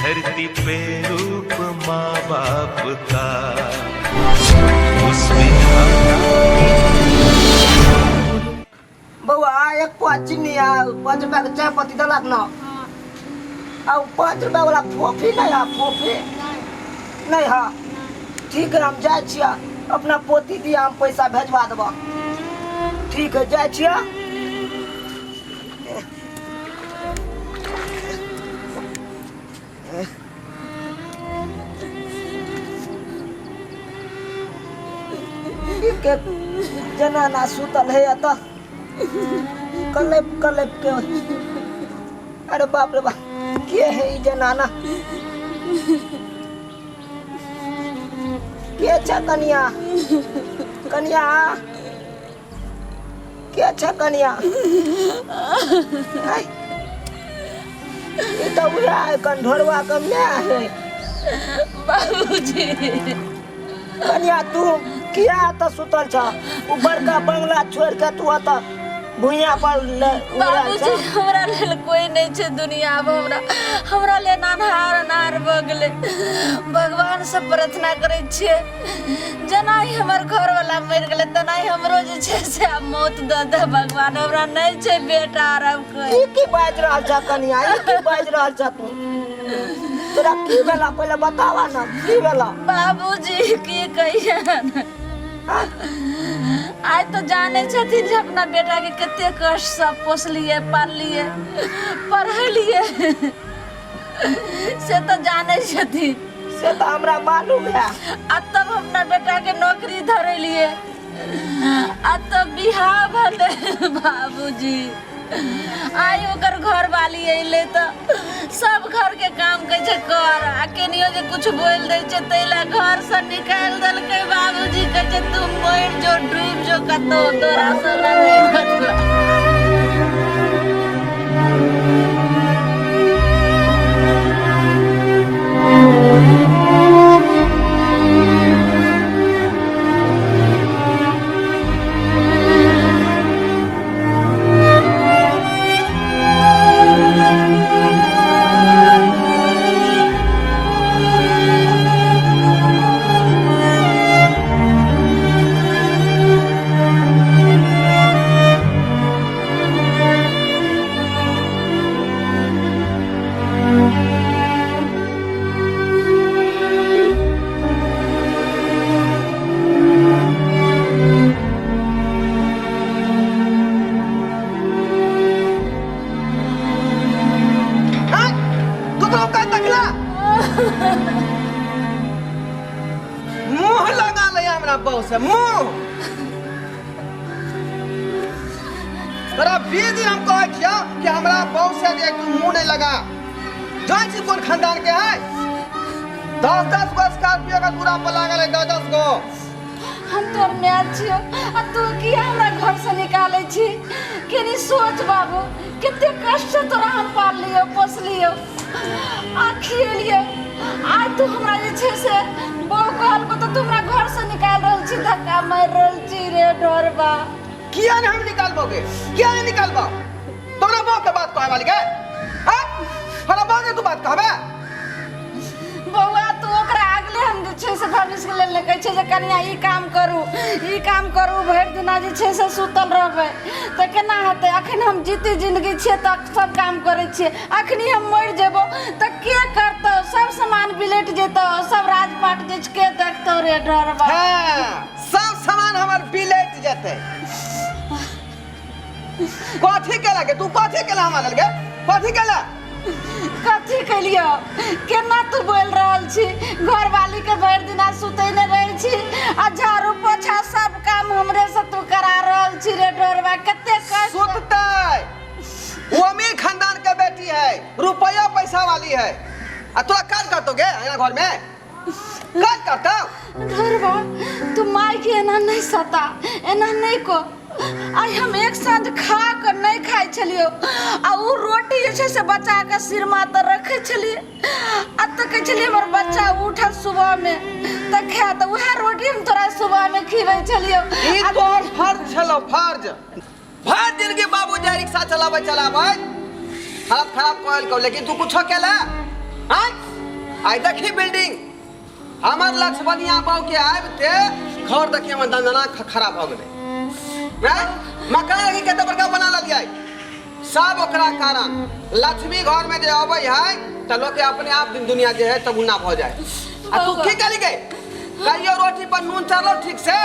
धरती पे रूप माँ बाप का उस विधाता बौआ, एक पुआ चीनी आ 5 रुपया के चाय पत्ती देलक न। आ उ 5 रुपया वाला फोफी नहीं है? फोफी नहीं है? ठीक है, हम जाइ छियै अपना पोती दिया, हम पैसा भेजवा देबऽ। ठीक है, जाइ छियै। के जनाना सुतल है एतऽ कलप कलप के। अरे बाप रे बाप, के है ई जनाना? के छ कनिया? कनिया, के छ कनिया? आय, ई तऽ उएह है कंढोरवा के माय है। बाबूजी। कनिया, तू किया एतऽ सुतल छ? उ बड़का बंगला छोड़ के तू एतऽ भुइयां पर उड़ायल बाबूजी, छ? हमरा लेल कोई नहीं छै दुनिया आब। हमरा हमरा लेल अन्हार अन्हार भऽ गेलै। भगवान से प्रार्थना करै छियै, जेना ही हमर घरवाला मरि गेलै तेना ही हमरो जे छै से आब मौत दऽ दे भगवान। हमरा नहि छै बेटा आर आब कोई। ई की बाजि रहल छ कनिया? ई की बाजि रहल छ तू? तोरा की भेला, पहिले बतावा न, की भेला? बाबूजी, की कहियन, आइ तऽ जानै छथिन जे अपना बेटाके कते कष्टसँ पोसलियै, पाललियै, पढ़ेलियै, से तऽ जानै छथिन। से तऽ हमरा मालूम है। आ तब अपना बेटाके नौकरी धरेलियै आ तब बियाह भेलै। बाबूजी, आइ ओकर घरवाली अयलै तऽ सब घरके काम कहै छै कर, आ केनियो जे कुछ बोलि दै छै ताहि लए घरसँ निकालि देलकै। बाबूजी, कहै छै तू मरि जो, डूबि जो कतौ, तोरा से हमरा नहि मतलब। ककरो का तकला मुंह लगा ले हमरा बहू से मुंह। तोरा 20 दिन हम कहै छियौ कि हमरा बहू से जे तू मुंह नहीं लगा। जान छी कोन खानदान के है? 10-10 गो स्कॉर्पियो के दूरा पर लागल है, 10-10 गो। हम तोर माय छियौ आ तू किया हमरा घर से निकालै छी? केनी सोच बाबू, कते कष्ट से तोरा हम पाललियौ, पोसलियौ आ खिएलियौ। आइ तू हमरा जे छै से बहू कहलको तऽ तू हमरा घर से निकालि रहल छी, धक्का मारि रहल छी रे ढोरबा। किया नहीं हम निकालबोगे? किया नहीं निकालबो? तोरा बहू के बात कहे वाली के हाँ? हमरा बहू के तू बात कहबे? बौआ, तू ओकरा अगले हम जे छै से भविष्यके लेल नहि कहै छै जे कनिया ई काम करू, ई काम करू। भरि दिना जे छै से सुतल रहबै तऽ केना हेतै? अखन हम जीती जिंदगी छियै तऽ सब काम करै छियै। अखनी हम मरि जेबो तऽ के करतौ? सब सामान बिलटि जेतौ, सब राजपाट जे छै के देखतौ रे डरबा? हाँ, सब सामान हमर बिलट जेतै। कथी केला के तू? कथी केला हमरा लेल गे? कथी केला? कथी केलियो? केना तू बोल रहल छी? घरवाली के भरि दिना सुतैने रहै छी आ झाड़ू पोछा सब काम हमरे से तू करा रहल छी रे डोरबा, कते कष्ट। सुततै वो अमीर खानदान के बेटी है, रुपया पैसा वाली है, आ तोरा काज करतो गे? यहाँ घर में काज करतो? ढोरबा, तू माय के एना नहीं सता, एना नहीं को। आइ हम एक साँझ खा कऽ नहि खाइ छलियौ आ ओ रोटी जे छै से बचा कऽ सिरमा तऽ रखै छलियै आ तऽ कहै छलियै हमर बच्चा उठत सुबहमे तऽ खायत। उएह रोटी हम तोरा सुबहमे खिबै छलियौ। ई तोहर फर्ज छलो, फर्ज। भरि जिंदगी बाबू जाय रिक्शा चलाबै चलाबै हालत खराब कऽ देलकौ, लेकिन तू कुछो केला? आँय? आइ देखी बिल्डिंग हमर लक्ष्मणिया बाबू के आबिते घर देखी हमर दंदना खड़ा भऽ गेलै। हैं? मकान देखी कते बड़का बना लेलियै। सब ओकरा कारण लक्ष्मी घर में जे अबै है तऽ लोक के अपने आप दिन दुनिया जे है तगुना भऽ जाए। आ तू की करी गे? कहियो रोटी पर नून चढ़लो ठीक से?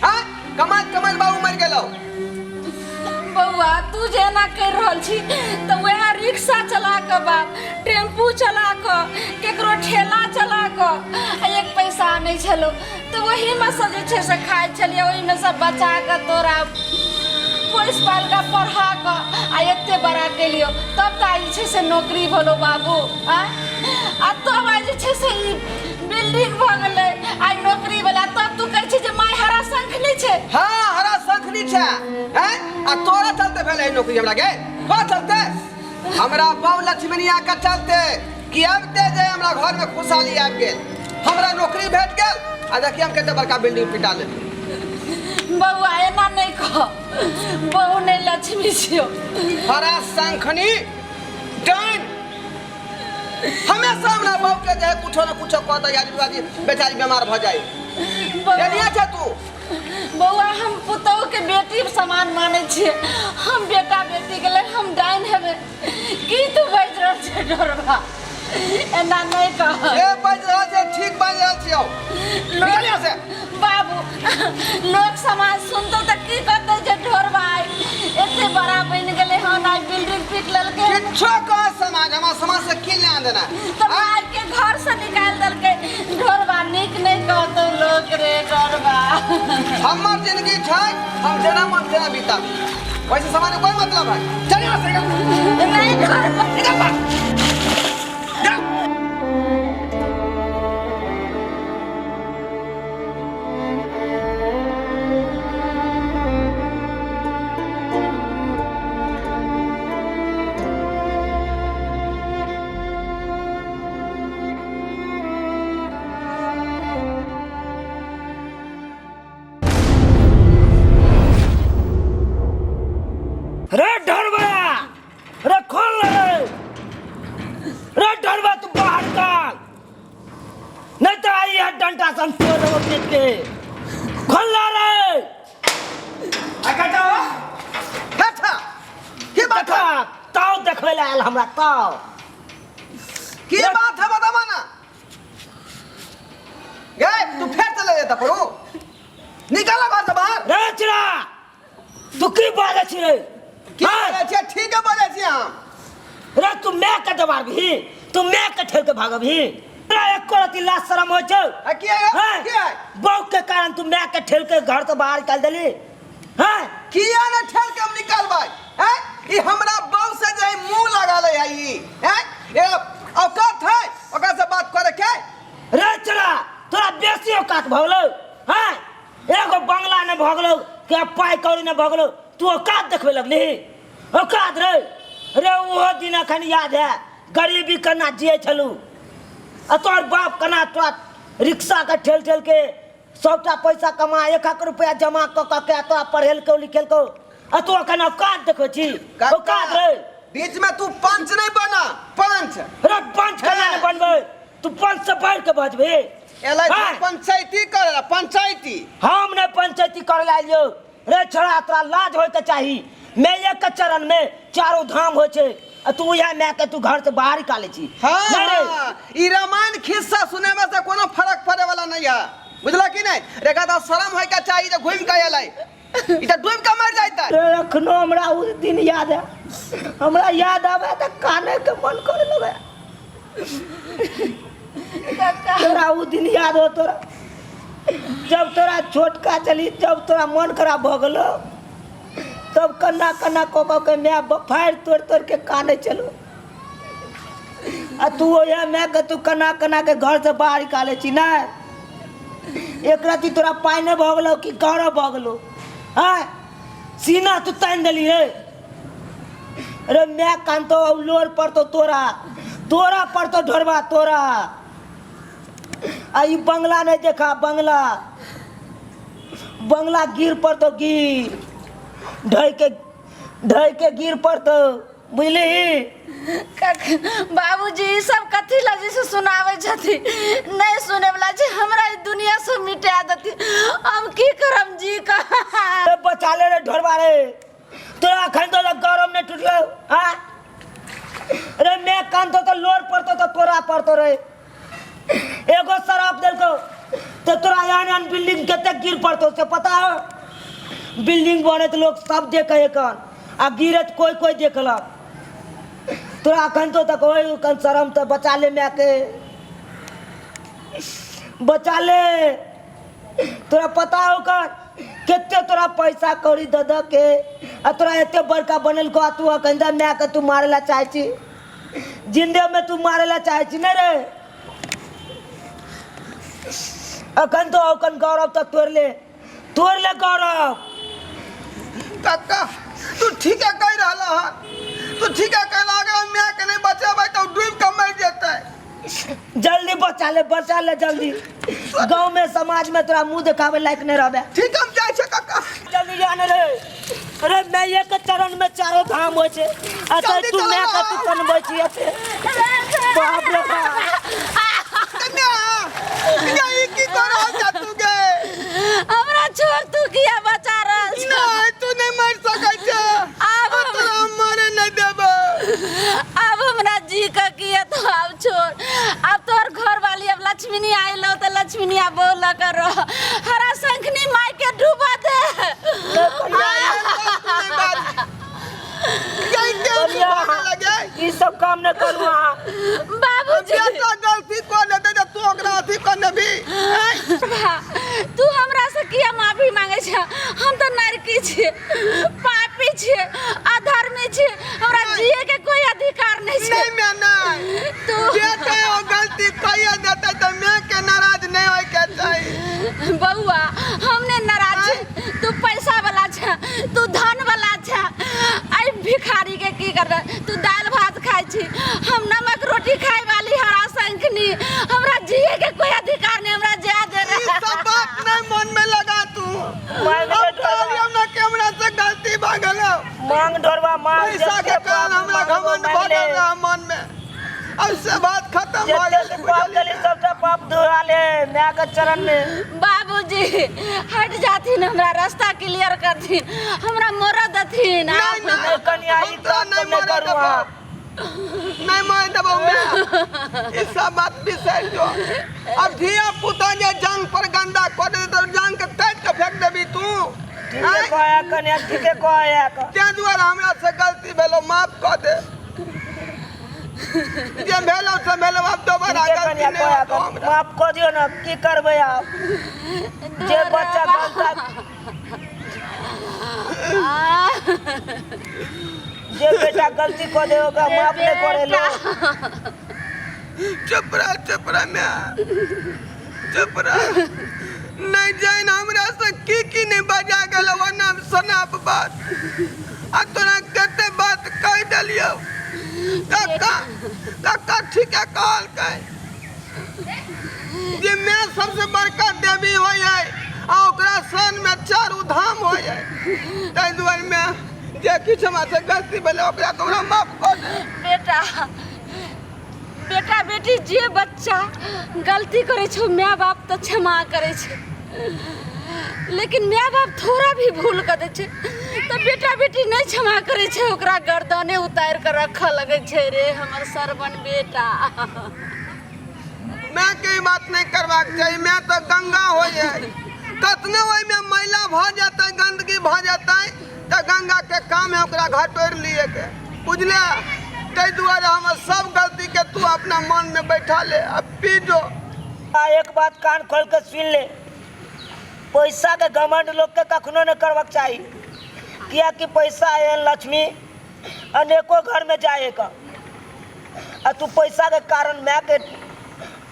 हैं? कमाइत कमाइत बाबू मरि गेलो। बौआ तू जे एना करि रहल छी तऽ वएह रिक्शा चला कऽ बाप टेम्पू चला कऽ केकरो ठेला चला कऽ आ एक पैसा आनै छलहुँ तऽ ओहीमे सँ जे छै से खाइ छलियै ओहीमे सँ बचा कऽ तोरा पोसि पालि कऽ पढ़ा कऽ आ एते बड़ा केलियौ तब तऽ आइ जे छै से नौकरी भेलौ बाबू आँय आ तब आइ जे छै से ई बिल्डिंग भऽ गेलै आइ नौकरी वाला तब तू कहै छी जे माय हरा शंख नहि छै। हाँ हरा शंखनी छै हैं आ तोरा चलते भेलै नौकरी हमरा गे तोरा चलते हमरा बाबू लक्ष्मणिया के चलते कि आबिते जे हमरा घर में खुशहाली आबि गेल हमरा नौकरी भेट गेल आ देखिए हम कते बड़का बिल्डिंग पिटा लेली। बौआ एना नहि कह बहु नहि लक्ष्मी छियौ। हरा शंखनी डाइन हमेशा हमरा बाबू के जे है कुछो न कुछो कह दै आदमी बेचारी बीमार भ जाए। बौआ छै तू बौआ हम पुतोह के बेटी समान मानै छियै हम बेटा बेटी के लेल हम डाइन हेबै की तू बाजि रहल छै डोरबा एना नहि कह। जे बाजि रहल छै ठीक बाजि रहल छियौ। निकल यहाँ से। बाबू लोक समाज सुनतौ तऽ की कहतौ जे ढोरबा आइ एते बड़ा बनि गेलै हन आइ बिल्डिंग पीट लेलकै हन। किछो कह समाज हमरा समाज से की लेना देना। तऽ मार के घर से निकालि देलकै ढोरबा नीक नहि कहतौ लोक रे ढोरबा। हमर जिंदगी छै हम जेना मन तेना बिताबी वैसे समाज के कोई मतलब है। चल यहाँ से निकल। नहीं ढोरबा। निकल बाहर। जा। रे ढोरबा रे खोल रे रे ढोरबा तू बाहर निकाल नहीं तो आई है डंडा सन फोड़ देबो पीट के खोल रे। अच्छा की बात है? ताव देखबै लए आयल हमरा ताव की बात है बतावा ना गे तू फेर चले जाता पड़ो निकाल घर से बाहर। रे चिड़ा तू की बाजै छी रे? की हाँ? बाजै छियै? ठीक है बाजै छियै हम। रे तू मैं के दबाबही तू मैं के ठेल के भागबही रे एको रति लाज शरम होइ छौ? आ की है? हाँ? की है? बहू के कारण तू मैं के ठेल के घर से बाहर निकाल देली। हाँ? किया ने ठेल के हम निकालबै? हैं? ई हमरा बहू से जे मुंह लगा ले है ई। हैं? ए औकात है ओकरा से बात करे के? रे चला तोरा बेसी औकात भऽ गेलौ। हाँ? एगो बंगला ने भऽ गेलौ के पाइ कौड़ी ने भऽ गेलौ तू औकात देखबै लगली औकात रे। रे ओहो दिन अखन याद है गरीबी केना जियै छलू आ तोहर बाप केना तोरा रिक्शा के ठेल ठेल के सबटा पैसा कमा एक एक रुपया जमा कऽ कऽ के तोरा पढ़ेलकौ लिखेलकौ आ तू अखन औकात देखबै छी औकात रे। बीच में तू पंच नहीं बना पंच। रे पंच केना नहीं बनबै तू पंच से बढ़ के बजबे। एलै हाँ। पंचायती करे ला पंचायती। हम नहीं पंचायती करे ला आइलियौ रे छोड़ा तोरा लाज होय के चाही। मैं एक चरण में चारों धाम होय छै आ तू इएह my के तू घर से बाहर निकालै छी। हाँ, नहीं रे। हाँ, ई रामायण खिस्सा सुने में से कोनो फर्क पड़े वाला नहीं है बुझला कि नहीं? रेखा तो शर्म होय के चाही जे घुमि के एलै ई त डूबि के मर जाइतै। रे अखनो हमरा उस दिन याद है हमरा याद आवे त काने के मन करे लगे। तोरा उ दिन याद हो तोरा जब तोरा छोटका चली जब तोरा मन खराब भ गेलो तब कन्ना कन्ना कऽ कऽ के my फाड़ि तोड़ि तोड़ि के काने चलो आ तू ओहे my के तू कन्ना कन्ना के घर से बाहर निकालै छी नहीं। एक राति तोरा पाइ नहि भऽ गेलौ कि गौरव भऽ गेलौ? आँय सीना तू तानि देली रे। रे my कानतो लोर पड़तो तोरा तोरा पड़तो ढोरबा तोरा। आ ई बंगला नहीं देखा बंगला बंगला गिर पड़तो गिर ढह के गिर पड़तो। बुझली। बाबूजी ई सब कथी लए जे से सुनाबै छथिन? नहि सुनैवला छै, हमरा ई दुनिया से मिटा देथिन, हम की करब जी का? ए, बचा ले रे ढोरबा रे, तोरा अखन तो गौरव नहीं टूटलो। हाँ रे, मैं कान तो लोर पड़तो तो तोरा पड़तो रे। एगो शराब देलको तो तोरा एहन एहन बिल्डिंग कते गिर पड़तो से पता हो? बिल्डिंग बने तो लोग सब देखे कन आ गिरत कोई कोई देखलक। तोरा अखन तो तक ओहि कन शरम तो बचा ले, माय के बचा ले। तोरा पता हो कर कते तोरा पैसा कौड़ी दऽ दऽ के आ तोरा एते बड़का बनेलको आ तू अखन माय के तू मारे ला चाहै छी? जिंदे में तू मारे ला चाहे छी नहीं रे? अखन तो अखन गौरव तक तोड़ ले, तोड़ ले गौरव। काका, तू ठीक है कह रहा है, तू ठीक है कह रहा। अगर मैं के नहीं बचेबै तो डूब के मर जेतै। जल्दी बचा ले, बचा ले जल्दी। गांव में समाज में तोरा मुंह दिखावे लायक नहीं रहबे। ठीक, हम जाइ छै काका। जल्दी जाने रे। अरे मैं एक चरण में चारों धाम होइ छै आ तो जल्दी तू चलो मैं ना। के तू कनबै छी एते? बाप रे बाप। कन्या, कन्या, ई की कर रहल छा तू गे? हमरा छोड़, तू किया बचा रहल छ? नहीं, तू नहीं मर सकै छै। आब हम तोरा मरे नहीं देबै। आब हमरा जी के किया तो आब छोड़। आब तोहर घर वाली अब लक्ष्मीनी आइलो तो लक्ष्मीनिया बोल कर हरा शंखनी माय के डूबा दे। यही के सुभाने लगे। ई सब काम न करू अहाँ। बाबूजी, बेटा गलती कर लेते तऽ तू ओकरा अथी कर लेबी? भा, तू हमरा से किया माफी मांगे छ? हम तो नरकी छियै, पापी छियै, अधर्मी छियै, हमरा जिए के कोई अधिकार नहीं छै। नहीं मैं नहीं तू बेटा ओ गलती कहिए देते तऽ मैं के नाराज नहीं होय के चाही। बउआ, हमने नाराज छी। तू पैसा वाला छ, तू धन वाला छ, आई भिखारी के की करबे? तू दाल भात खाइ छी, हम नमक रोटी खाए वाली हरा शंखनी। हमरा जिए के कोई अधिकार नहीं, हमरा जा दे। ई सब बात नहीं मन में लगा तू। मांग हम ले ढोरबा। कहलियौ ना कि हमरा से गलती भऽ गेलौ। मांग ढोरबा, मांग। पैसा के जते कारण पाप हमरा मांगबो घमंड मांग भऽ ले। गेल रहै मन में, अब से बात खत्म भऽ जते गेलै। तू पाप बुझलियै? केली सबटा पाप धुआ ले माय के चरण में। बाबूजी, हट जाथिन, हमरा रास्ता क्लियर करथिन, हमरा मरऽ देथिन। नहीं, आब नहीं। नहीं कन्या, ई हम तोरा काम नहीं सब नहीं मरे करू देबौ। अहाँ। नहीं मरे देबौ मैं। ई सब बात बिसरि जो। अब धिया पुता जे जंग पर गंदा कऽ देतै तऽ जंग के काटि के फेंक देबी तू? ठीके आँय? कहया कन्या, ठीके कहया। ताहि दुआरे हमरा से गलती भेलो, माफ कऽ दे। जे भेलो से भेलो, आब दोबारा ठीके गलती कन्या नहि कहया। होतो हमरा। माफ कऽ दियौ ने, की करबै आब? जे बच्चा गलता जे बेटा गलती कऽ दे ओकरा माफ नहि करे लोग। चुप रह, चुप रह मैं, चुप रह। नहीं जान हमरा से की की नहीं बजा गेल वो नाम सनाप बात आ तोरा कते बात कह देलियौ। काका, काका ठीक है कहल कै जे मैं सबसे बड़का देवी होइ है आ ओकरा सन में चारू धाम होइ है। ताहि दुआरे मैं जे किछु हमरा से गलती भेलै ओकरा तोरा माफ कऽ दे। बेटा, बेटा बेटी, जे बच्चा गलती करै छै माय बाप तऽ क्षमा करै छै, लेकिन माय बाप थोड़ा भी भूल कर दै छै तऽ बेटा बेटी नहि क्षमा करै छै, ओकरा गर्दने उतारि कऽ रखऽ लगै छै। रे हमर सरवन बेटा। मैं के ई बात नहीं करबाक चाही। मैं तऽ गंगा होइ है, कतनो ओहिमे मैला भऽ जेतै, गंदगी भऽ जेतै तऽ गंगा के काम है ओकरा घटोरि लिए के, बुझले? ताहि दुआरे हमर सब गलती के तू अपना मन में बैठा ले आ पी जो। आ एक बात कान खोल के सुन ले, पैसा के घमंड लोग के कखनो नहीं करबाक चाही, कियाकि पैसा एहन लक्ष्मी अनेको घर में जाएगा आ तू पैसा के कारण माय के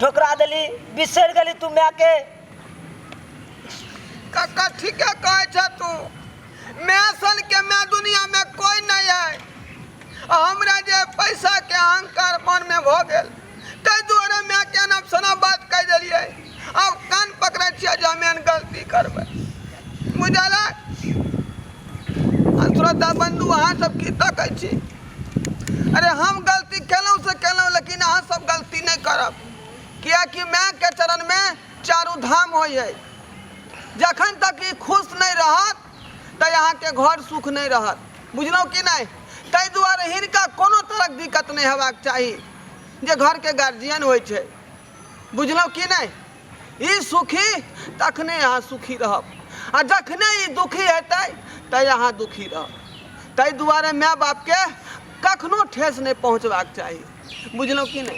ठोकरा देली, बिसरि गेली तू माय के। काका, ठीके कहै छ तू। मैं सन के मैं दुनिया में कोई नहीं है। आ हमरा जे पैसा के अहंकार मन में भऽ गेल ताहि दुआरे मैं के नाम सना बात कहि देलियै। आब कान पकड़ै छियै जे हम एहन गलती करबै, बुझल? आ श्रोता बंधु, अहाँ सब की तकै छी? अरे हम गलती केलहुँ से केलहुँ, लेकिन अहाँ सब गलती नहि करब, कियाकि मायके चरणमे चारू धाम होइ है। जखन तक ई खुश नहि रहत तऽ अहाँके घर सुख नहि रहत, बुझलहुँ कि नहि? ताहि दुआरे हिनका कोनो तरहक दिक्कत नहि हेबाक चाही, जे घरके गार्जियन होइ छै, बुझलहुँ कि नहि? ई सुखी तखने अहाँ सुखी रहब, आ जखने ई दुखी हेतै तऽ अहाँ दुखी रहब। ताहि दुआरे माय बापके कखनो ठेस नहि पहुँचबाक चाही, बुझलहुँ कि नहि?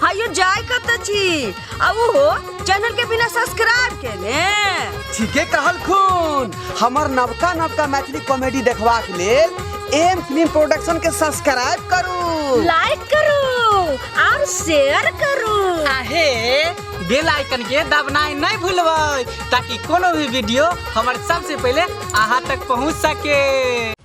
हायो जाय कत छी आ ओहो चैनल के बिना सब्सक्राइब केने? ठीके कहलखुन। हमर नवका नवका मैथिली कॉमेडी देखबाक लेल एम फिल्म प्रोडक्शन के सब्सक्राइब करू, लाइक करू और शेयर करू। आहे बेल आइकन के दबनाइ नहीं भूलबै, ताकि कोनो भी वीडियो हमर सबसे पहले अहाँ तक पहुँच सके।